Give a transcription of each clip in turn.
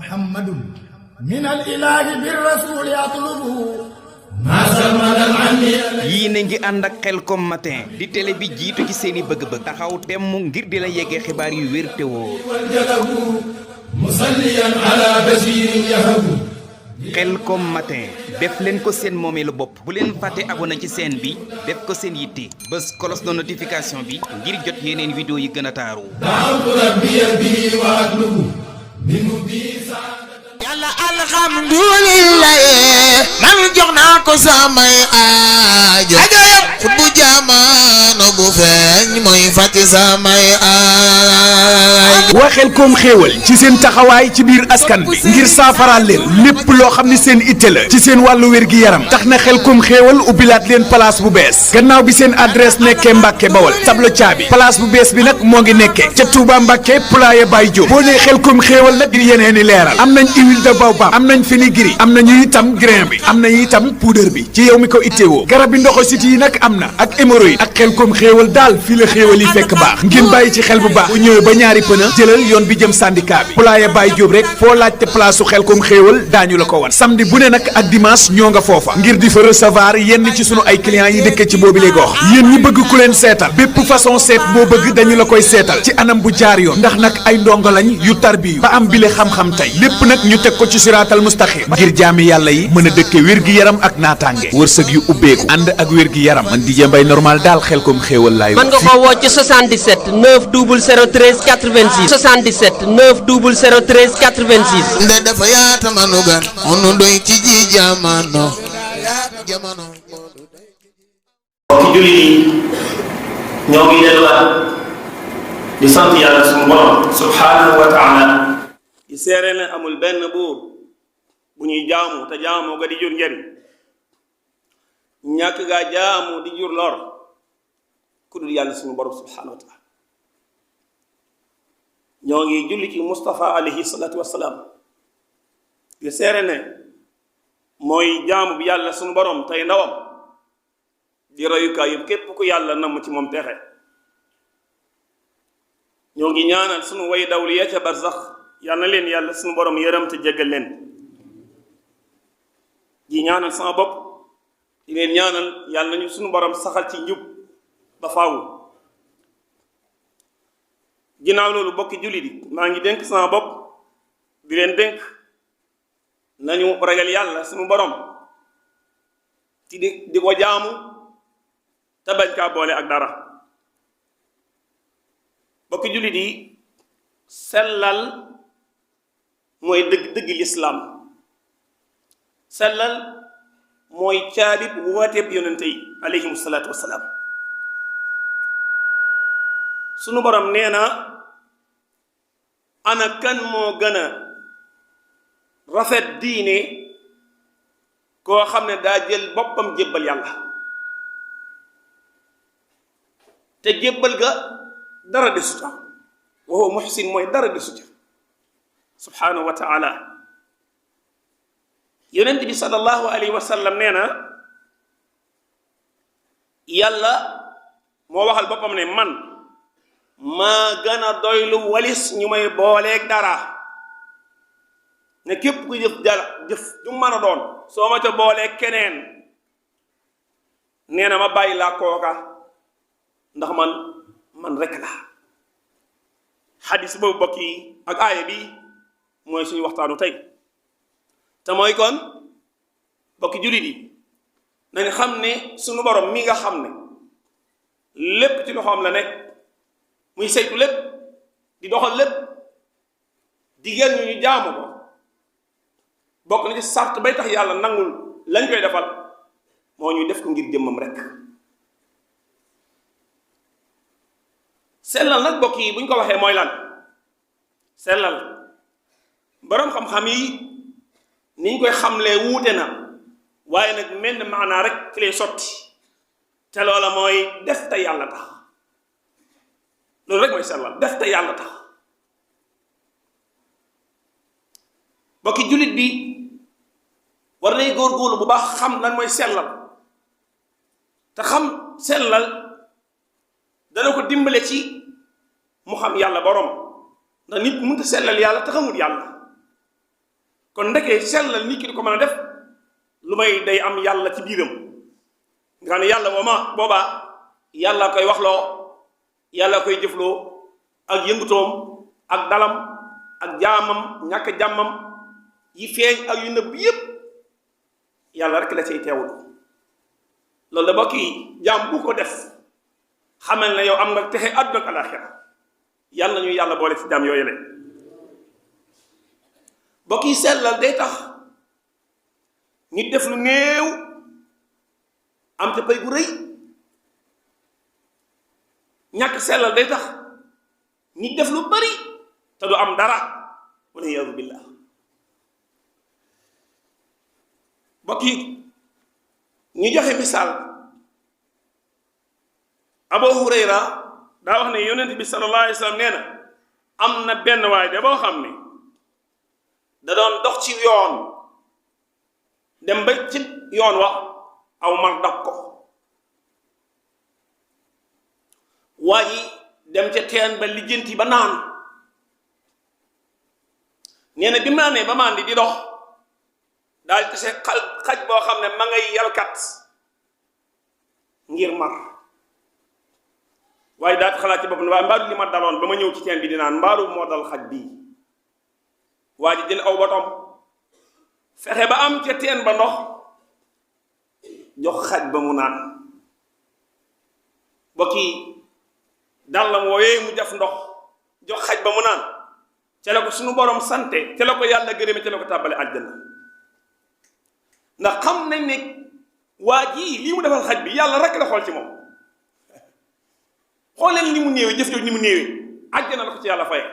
محمد من الإله بالرسول يطلب yii na ngi ànd ak Khelcom matin di télé bi jiitu ci seeni bëgg-bëgg taxaw temm ngir di la yeggee xibaar yu wér te wóor Khelcom matin def leen ko seen moomeelu bopp bu leen fàtte abonné ci chaîne bi def ko seen yitte bés cloche de notification bi ngir jot yeneen vidéo yi gën a taaru yàlla alhamdulillah man jox naa ko samay aajo bu jamono bu feeñ mooy fàtti samay aajo. waa Khelcom xéewal ci seen taxawaay ci biir askan bi ngir saafaraal leen lépp loo xam ni seen itte la ci seen wàllu wér-gi-yaram tax na Khelcom xéewal ubbilaat leen place bu bees gannaaw bi seen adresse nekkee Mbàkke Bawol tablo caabi place bu bees bi nag moo ngi nekkee ca Touba Mbàkke Poulaye Baye Diop boo nee Khelcom xéewal nag ngir yeneeni leeral am nañ huile de baobab am nañ fenugrec am nañu itam grain bi am nañu itam poudre bi ci yow mi ko ittewoo garab bi ndoxo siti yi nag am na ak hémorroïde ak Khelcom xéewal daal fii la xéewal yi fekk baax ngeen bàyyi ci xel bu baax bu ñëwee ba ñaari pëna jëlal yoon bi jëm syndicat bi Poulaye Baye Diop rek foo laajte place su Khelcom xéewal daañu la ko wan samedi bu ne nag ak dimanche ñoo nga foofa ngir di fa recevoir yenn ci sunu ay clients yi dëkk ci boobu lay gox yéen ñi bëgg ku leen seetal bépp façon seet boo bëgg dañu la koy seetal ci anam bu jaar yoon ndax nag ay ndongo lañ yu tarbiyu ba am bile xam-xam tey lépp nag ñu teg ko ci siraatal mustaqim ngir jaami yàlla yi mën a dëkke wér-gi-yaram ak naataange wërsëg yu ubbeeku ànd ak wér-gi-yaram man DJ Mbaye normal daal Khelcom xéewal laay mën nga ko woo ci 77 90013 86 77 90013 86 nde dafa yaata manu gan onu doy ci ji jamono mbokki jullit yi ñoo ngi delluwaat di sant yàlla suñu borom subhanahu wa taala di seere ne amul benn buur bu ñuy jaamu te jaamu ga di jur njëriñ ñàkk gaa jaamu di jur lor ku dul yàlla suñu borom subhanahu wa taala ñoo ngi julli ci Mustafa alayhi salatu wassalaam di seere ne mooy jaamu bi yàlla suñu borom tey ndawam di royukaay yëpp képp ku yàlla namm ci moom texe ñoo ngi ñaanal sunu way dawli ya ca barsax yal na leen yàlla sunu borom yërëm te jéggal leen di ñaanal sama bopp di leen ñaanal yàlla nañu sunu borom saxal ci njub ba faawu ginnaaw loolu bokki jullit yi maa ngi dénk sama bopp di leen dénk nañu ragal yàlla sunu borom ci di ko jaamu te bañ kaa boole ak dara bokki jullit yi sellal mooy dëgg lislaam sellal mooy caabib wooteeb yonente yi alayhim salaatu wassalaam sunu borom nee na ana kan moo gën a rafet diine koo xam ne daa jël boppam jébbal yàlla te jébbal ga dara de suta wa huwa muhsin mooy dara de suta subhanahu wa taala yonent bi sallallahu alayhi wa sallam nee na yàlla moo waxal boppam ne man maa gën a doylu walis ñu may booleeg dara ne képp ku jëf dara jëf ju mën a doon soo ma ca booleeg keneen nee na ma bàyyi laa kooka ndax man rek la xadis boobu bokk yi ak aaya bi mooy suñu waxtaanu tey te mooy kon bokki jullit yi nañ xam ne suñu borom mi nga xam ne lépp ci loxoom la nekk muy saytu lépp di doxal lépp digal ñu jaamu ko bokk na ci sart bay tax yàlla nangul lañ koy defal moo ñuy def ko ngir jëmmam rek sellal nag bokk yi bu ñu ko waxee mooy lan sellal boroom xam-xam yi ni ñu koy xamlee wuute na waaye nag menn maanaa rek ci lay sotti te loola mooy def te yàlla tax loolu rek mooy sellal def te yàlla tax bokki jullit bi war nay góorgóorlu bu baax xam lan mooy sellal te xam sellal dana ko dimbale ci mu xam yàlla borom ndax nit mënut a sellal yàlla te xamul yàlla kon ndekee sellal nit ki di ko mën a def lu may day am yàlla ci biiram nga xam ne yàlla mooma boobaa yàlla koy waxloo yàlla koy jëfloo ak yëngutoom ak dalam ak jaamam ñàkk jàmmam yi feeñ ak yu nëbb yépp yàlla rek la cay teewul loolu da bokk yi jaam bu ko def xamal na yow am nga texe àdduna ak alaxira yàlla ñu yàlla boole ci jaam yooyu le bokk yi sellal day tax nit def lu néew am te pay gu rëy ñàkk sellal day tax nit def lu bari te du am dara wala iyaazu billah bokk yi ñu joxe misaal Abu Hurayra daa wax ne yonent bi sallallahu alayhi wa sallam nee na am na benn waay de boo xam ne da doon dox ci yoon dem ba ci yoon wax aw mar dab ko waa ji dem ca teen ba lijjanti ba naan nee na bi mu naanee ba màndi di dox daal di tase xaj boo xam ne ma ngay yalkat ngir mar waaye daal di xalaat ci bopp ne waaye mbaaru li ma daloon ba ma ñëw ci teen bi di naan mbaaru moo dal xaj bii waa ji jël aw batom fexe ba am ca teen ba ndox jox xaj ba mu naan bokk yi dàllam wooyee mu def ndox jox xaj ba mu naan ca la ko suñu borom sante ca la ko yàlla gërëme ca la ko tàbbale àjjana ndax xam nañ ne waa ji lii mu defal xaj bi yàlla rek la xool ci moom xooleen li mu néewee jëf jooju ni mu néewee àjjana la ko ci yàlla faye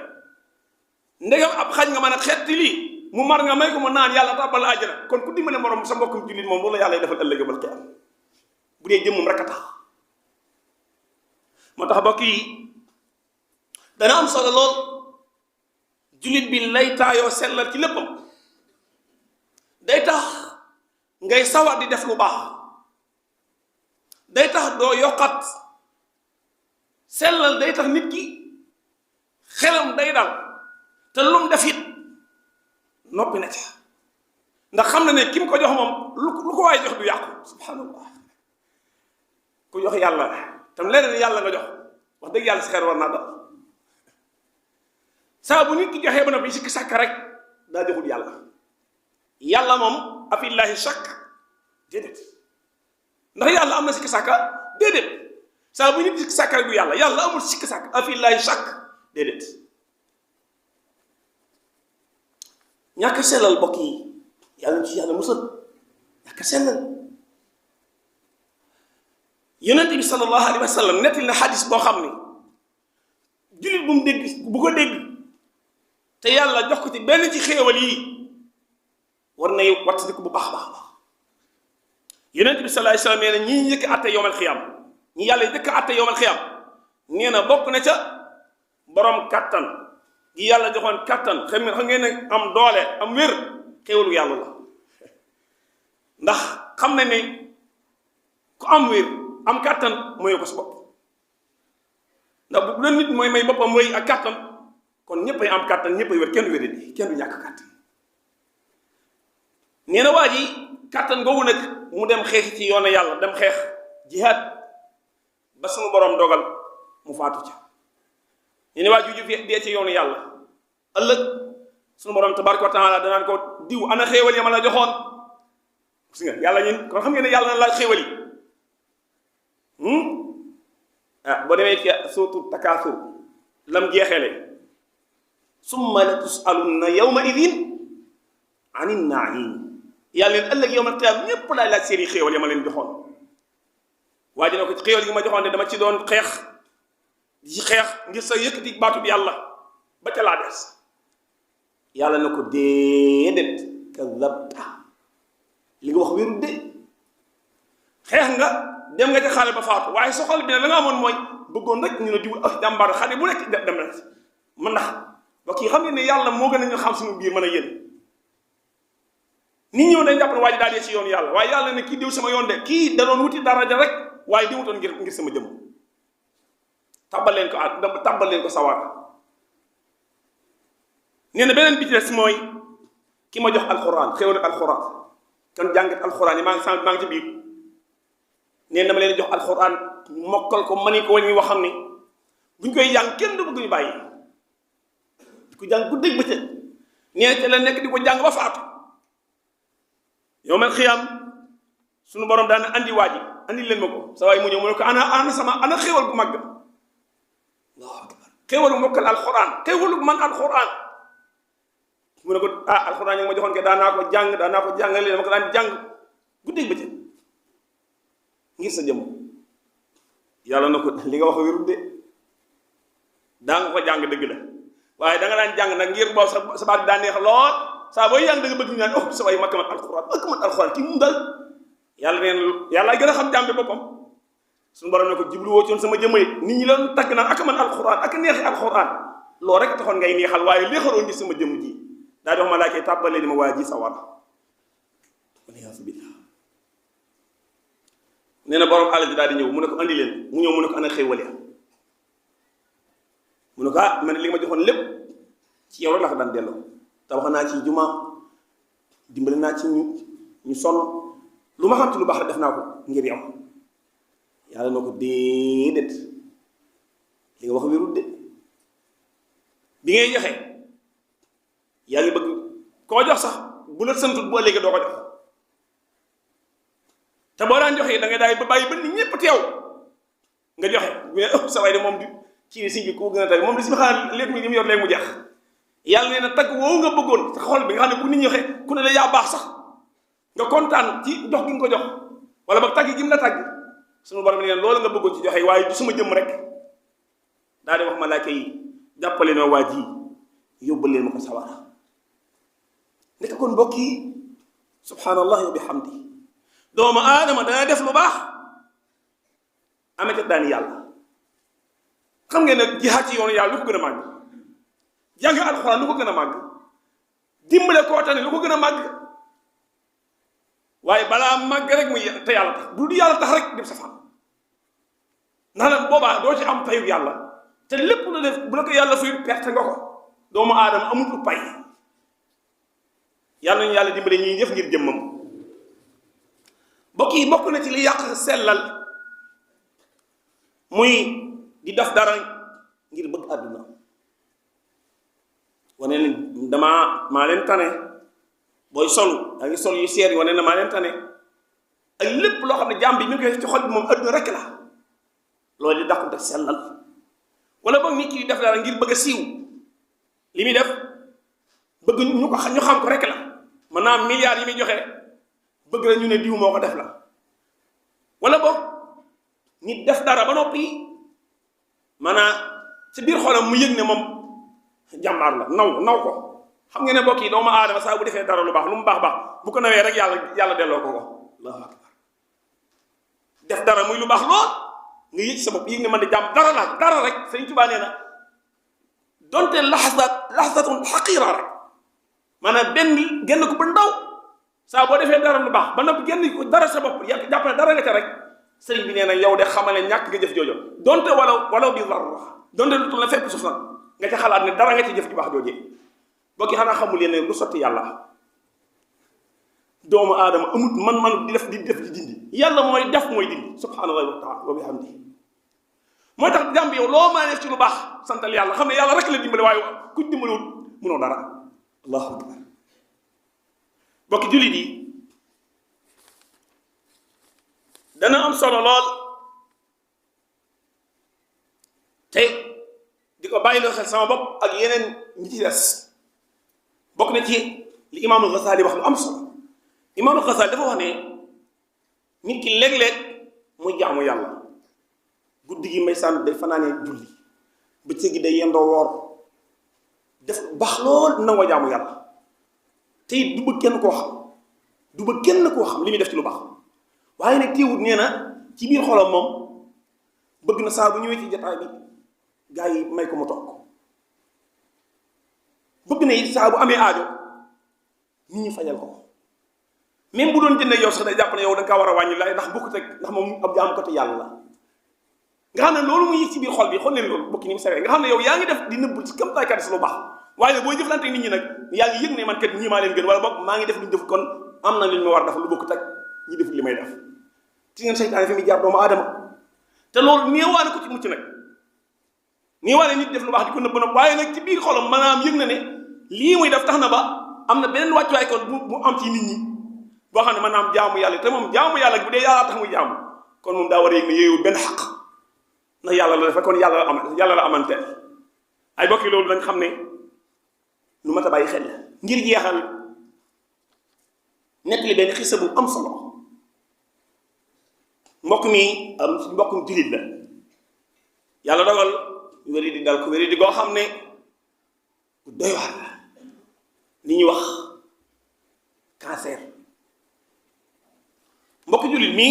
ndegam ab xaj nga mën a xetti lii mu mar nga may ko mu naan yàlla tàbbal la àjjana kon ku dimbale morom sa mbokkum jullit moom loolu la yàlla defal ëllëg bal qiyaam bu dee jëmmam rek a tax moo tax mbokk yi dana am solo lool jullit bi lay taayoo sellal ci léppam day tax ngay sawar di def lu baax day tax doo yokkat sellal day tax nit ki xelam day dal te lum def it noppi na ca ndax xam na ne ki mu ko jox moom lu ko waaye jox du yàqu subhanallah ku jox yàlla tam leneen yàlla nga jox wax dëgg yàlla si xel war naa dal saa bu nit ki joxee ba noppi sikki sàkk rek daa joxul yàlla yàlla moom afillahi shakk déedéet ndax yàlla am na sikki sàkka déedéet saa bu nit sikki sàkk rek du yàlla yàlla amul sikki sàkk afillahi shakk déedéet ñàkk sellal bokk yi yàlla ci yàlla musal ñàkk sellal yonent bi sallallahu alayhi wa sallam nettali na xadis boo xam ne jullit bu mu dégg bu ko dégg te yàlla jox ko ci benn ci xéewal yi war nay wattandiku bu baax a baax baax yonent bi sallallahu alayhi wa sallam nee na ñi njëkk atte yowmal xiyam ñi yàlla njëkk atte yowmal xiyam nee na bokk na ca borom kattan gi yàlla joxoon kattan xam ngeen ne am doole am wér xéewalu yàlla la ndax xam na ne ku am wér am kattan mooy ko sa bopp ndax bu doon nit mooy may boppam mooy ak kattan kon ñëppay am kattan ñëppay wér kenn wéri di kenn du ñàkk kattan nee na waa ji kattan googu nag mu dem xeex ci yoonu yàlla dem xeex jihaad ba suñu borom dogal mu faatu ca nee na waa ji ju dee ci yoonu yàlla ëllëg suñu borom tabaraka wa taala danaan ko diw ana xéewal ya ma la joxoon gis nga yàlla ñun kon xam ngeen ne yàlla na laaj xéewal yi boo demee ci suuratu Takaasur lam jeexele summa la tusalunna yawma idin anin naim yàlla leen ëllëg yawmal qiyaama ñépp laay laaj seeni xéewal ya ma leen joxoon waa ji ne ko ci xéewal yi ma joxoon de dama ci doon xeex di xeex ngir sa yëkkati baatu bi yàlla ba ca laa des yàlla na ko déedéet kadabta li nga wax wéru de xeex nga dem nga ca xale ba faatu waaye sa xol bi ne la nga amoon mooy bëggoon rek ñu ne diw ak jàmbaar xale bu nekk dem na man ndax ba kii xam ne yàlla moo gën a ñu xam suñu biir mën a yéen nit ñëw dañ jàpp ne waa ji daal dee ci yoon yàlla waaye yàlla ne kii diw sama yoon de kii da doon wuti daraja rek waaye di wutoon ngir sama jëm tàbbal leen ko sawar nee na beneen bi ci des mooy ki ma jox alxuraan xéwal alxuraan kon jàngat alxuraan yi maa ngi ci biir nee na ma leen jox alxuraan mokkal ko mani ko wañ wax xam ni buñ koy jàng kenn du bëgg ñu bàyyi di ko jàng guddeeg bëccëg nee te la nekk di ko jàng ba faatu yow man xiyam suñu borom daan andi waa ji andi leen ma ko sa waay mu ñëw mu ne ko ana xéwal bu mag allahu akbar xéwalu mokkal alxuraan xéwalu man alxuraan mu ne ko alxuraan yi ma joxoon ke daanaa ko jàngale dama ko daan jàng guddeeg bëccëg ngir sa jëm yàlla na ko li nga wax wérul de daa nga ko jàng dëgg la waaye da nga daan jàng nag ngir boobu sa baat bi daa neex lool saa booy jàng da nga bëgg ñu naan sa way makkamat alxuraan kii mu dal yàlla gën a xam jàmbe boppam suñu borom ne ko jubluwoo ci sama jëmm yi nit ñi la tagg naan ak man alxuraan ak neexi alxuraan loolu rek taxoon ngay neexal waaye neexaloon ci sama jëmm ji daa di wax malaaka yi tàbbalee ni ma waa ji sa war waliyaasu billah nee na borom àll bi daal di ñëw mu ne ko andi leen mu ñëw mu ne ko ana xéewal ya mu ne ko man li nga ma joxoon lépp ci yow rek la ko daan delloo tabax naa ci juma dimbali naa ci ñu sonn lu ma xam ci lu baax rek def naa ko ngir yow yàlla na ko déedéet li nga wax wérul de bi ngay joxe yaa ngi bëgg koo jox sax bu la santut boo léegi doo ko jox te boo daan joxe da ngay daay ba bàyyi ba nit ñëpp teew nga joxe mais sa waay de moom di ci si bi ku gën a tey moom di si ma xanaa léegi li mu yor léegi mu jeex yàlla nee na tagg woowu nga bëggoon sa xol bi nga xam ne bu nit ñi joxe ku ne la yaa baax sax nga kontaan ci jox gi nga ko jox wala ba tagg gi mu la tagg suñu borom nee na loolu nga bëggoon ci joxe waaye du suma jëmm rek daa di wax malaaka yi jàppale na waa ji yóbbal leen ma ko sawara nekk kon mbokk yi subhaanallahi wa bihamdi doomu aadama dana def lu baax amee ca daani yàlla xam ngeen ne jihaad ci yoonu yàlla lu ko gën a màgg jàng alxuraan lu ko gën a màgg dimbale koo tane lu ko gën a màgg waaye balaa màgg rek muy te yàlla tax bu du yàlla tax rek dem sa fan ndax nag boobaa doo ci am payu yàlla te lépp lu def bu la ko yàlla fuy perte nga ko doomu aadama amul lu pay yàlla nañu yàlla dimbale ñuy jëf ngir jëmmam bokk yi bokk na ci li yàq sellal muy di def dara ngir bëgg àdduna wane ne maa leen tane booy sol da ngi sol yu seer yi wane na maa leen tane ak lépp loo xam ne jàmm bi mi ngi koy ci xol bi moom àdduna rek la loolu di dàqute sellal wala boog nit ki di def dara ngir bëgg a siiw li muy def bëgg ñu xam ko rek la mën naa am milliards yi muy joxe bëgg na ñu ne diw moo ko def la wala boog nit def dara ba noppi maanaam ci biir xolam mu yëg ne moom jàmbaar la naw ko xam nga ne mbokk yi doomu aadama saa bu defee dara lu baax lu mu baax bu ko nawee rek yàlla delloo ko allahu akbar def dara muy lu baax lool nga yëg sa bopp yëg ne man di jàmm dara rek Sëriñ Tuubaa nee na donte laxzatun xaqira rek maanaam genn ko ba ndaw saa boo defee dara lu baax ba noppi genn ko dara sa bopp jàpp ne dara nga ca rek sëriñ bi nee na yow de xamal ne ñàkk nga jëf joojo donte wala bi zarra donte lu tul la fépp suuf nga ca xalaat ne dara nga ci jëf ju baax joojee boo ki xanaa xamul yéen lu sotti yàlla doomu aadama amut man di def di dindi yàlla mooy def mooy dindi subhaanallahi wa taala wa bihamdihi mooy tax jàmb yow loo maa def ci lu baax santal yàlla xam ne yàlla rek la dimbale waaye ku dimbalewut munoo dara allahu akbar bokki jullit yi dana am solo lool te di ko bàyyi loo xel sama bopp ak yeneen ñi ci des bokk na ci li imaamul Xasaali wax lu am solo imaamul Xasaali dafa wax ne nit ki léeg-léeg muy jaamu yàlla guddi gi may sànn day fanaanee julli bëccëg gi day yendoo woor def baax lool nangoo jaamu yàlla te it du bëgg kenn koo xam li muy def ci lu baax waaye nag téewut nee na ci biir xolam moom bëgg na saa bu ñëwee ci jataay bi gaa yi may ko mu toog bëgg na it saa bu amee aajo nit ñi fajal ko même bu doon jëndee yow sax day jàpp ne yow da nga kaa war a wàññi la ndax bokkut ak ndax moom ab jaam côté yàlla la nga xam ne loolu mu yëg ci biir xol bi xool leen loolu bokki ni mu sawee nga xam ne yow yaa ngi def di nëbb ci kam taykat si lu baax waaye boo jëflante nit ñi nag yaa ngi yëg ne man kat ñii maa leen gën wala boog maa ngi def lu ñu def kon am na lu ñu ma war a def lu bokk tag ñi def li may def ci ngeen seytaane fi muy jaar doomu aadama te loolu néewaane ko ci mucc nag néewaane nit def lu baax di ko nëbb nag waaye nag ci biir xolam maanaam yëg na ne lii muy def tax na ba am na beneen wàccuwaay kon bu am ci nit ñi boo xam ne maanaam jaamu yàlla te moom jaamu yàlla bu dee yàlla tax muy jaamu kon moom daa war a yëg ne yéeyu benn xaq ndax yàlla la defe kon yàlla la amante ay bokki loolu dañ xam ne lu mat a bàyyi xel ngir jeexal nettali benn xisa bu am solo mbokk mi am mbokkum jullit la yàlla dogal wéri di dal ko wéri di goo xam ne ku doy waar la li ñuy wax cancer mbokk jullit mi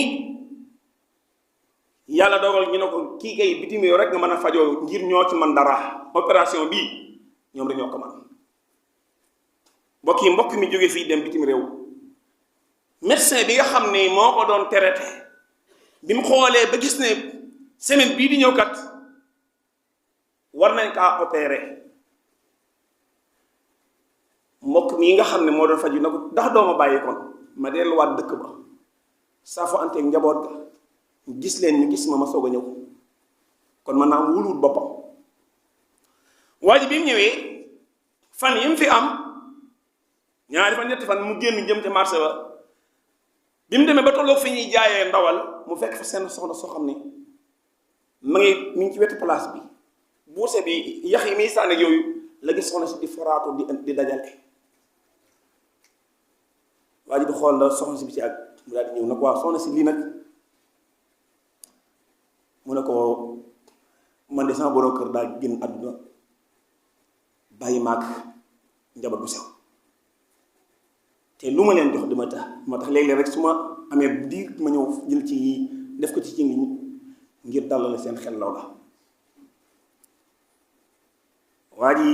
yàlla dogal ñu ne ko kii kay bitim réew rek nga mën a fajoo ngir ñoo ci man dara opération bii ñoom dañoo ko man mbokk mi jóge fii dem bitim réew médecin bi nga xam ne moo ko doon traité bi mu xoolee ba gis ne semaine bii di ñëw kat war nañ kaa opéré mbokk mi nga xam ne moo doon faju na ko ndax dooma bàyyi kon ma delluwaat dëkk ba saa fo anteeg njaboot ga gis leen ñu gis ma soog a ñëw kon man naa am wuluwut boppam waa ji bi mu ñëwee fan yi mu fi am ñaari fan ñetti fan mu génn jëm ca marché ba bi mu demee ba tolloog fi ñuy jaayee ndawal mu fekk fa seen soxna soo xam ne mi ngi ci wetu place bi buuse bi yax yi muy sànni yooyu la gis soxna si di foraatu di dajale waa ji di xool la soxna si bi ci ak mu daal di ñëw nag waaw soxna si lii nag mu ne ko man de sama borom kër daal génn àdduna bàyyi maag njaboot bu sew te lu ma leen jox dama tax moo tax léeg-léeg rek su ma amee diir ma ñëw jël ci def ko ci ci ngir dalal seen xel loola waa ji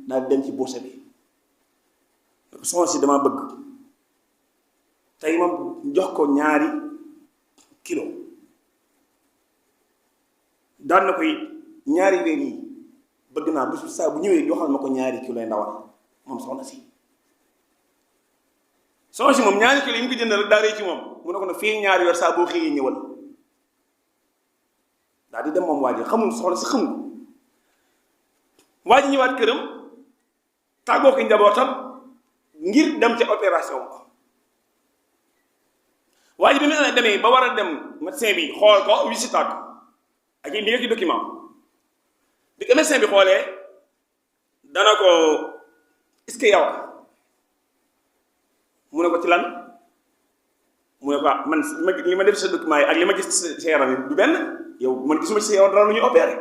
daal dem ci bourse bi soxna si dama bëgg tey ma jox ko ñaari kilo daan na koy ñaari weer yi bëgg naa bés bu saa bu ñëwee joxal ma ko ñaari kilo yi ndawal moom soxna si moom ñaari kilo yi mu ko jënd rek daa rëy ci moom mu ne ko nag fii ñaari weer saa boo xëyee ñëwal daal di dem moom waa ji xamul soxna si xamul waa ji ñëwaat këram tàggoo ko njabootam ngir dem ca opération ba waa ji bi mu demee ba war a dem médecin bi xool ko visite ko ak indi nga ci document bi ko médecin bi xoolee dana ko est-ce que yow mu ne ko ci lan mu ne ko man li ma def sa document yi ak li ma gis sa yaram yi du benn yow man gisuma ci sa yaram dara lu ñuy opéré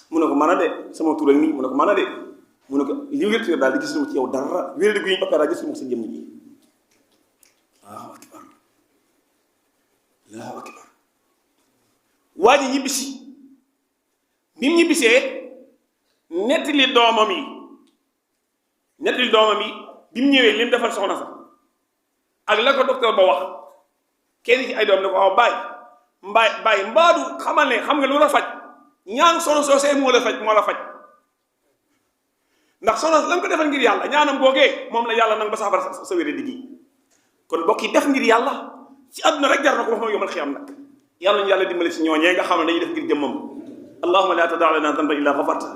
mu ne ko mën a de sama tur ak nii mu ne ko mën a de mu ne ko li wértu daal di gisuma ci yow dara wér gu ñu opéré gisuma sa jëmm ji Allahu akbar Allahu akbar waa ji ñibbisi bi mu ñibbisee nettali doomam yi bi mu ñëwee li mu defal soxna sax ak la ko docteur ba wax kenn ci ay doom ne ko waaw bàyyi mbaadu xamal ne xam nga lu la faj ñaan soxna soosee moo la faj ndax soxna la nga ko defal ngir yàlla ñaanam googee moom la yàlla nang ba saafara sa wéré diggi kon mbokk yi def ngir yàlla ci àdduna rek jar na ko wax ma yomal xiyam nag yàlla ñu yàlla dimbali si ñooñee nga xam ne dañuy def ngir jëmmam allahumma la tadaa lana danban illa ghafarta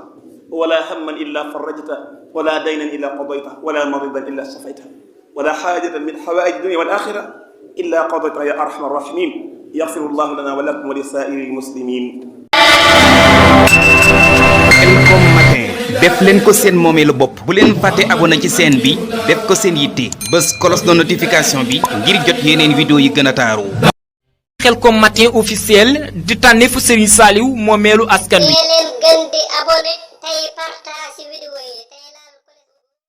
wala hamman illa farajta wala daynan illa qadayta wala maridan illa shafayta wala xaajatan min xawaaij dunia wal axira illa qadayta ya arhamar rahimin yaxfiru llahu lana wa lakum wa li saa'iri lmuslimin. Khelcom matin def leen ko seen moomeelu bopp bu leen fàtte abonné ci chaîne bi def ko seen yitte bës cloche de notification bi ngir jot yeneen vidéo yi gën a taaru. Khelcom matin officiel di tànneefu Serigne Saliou moomeelu askan wi. leen gën di abonné tey partage vidéo yi.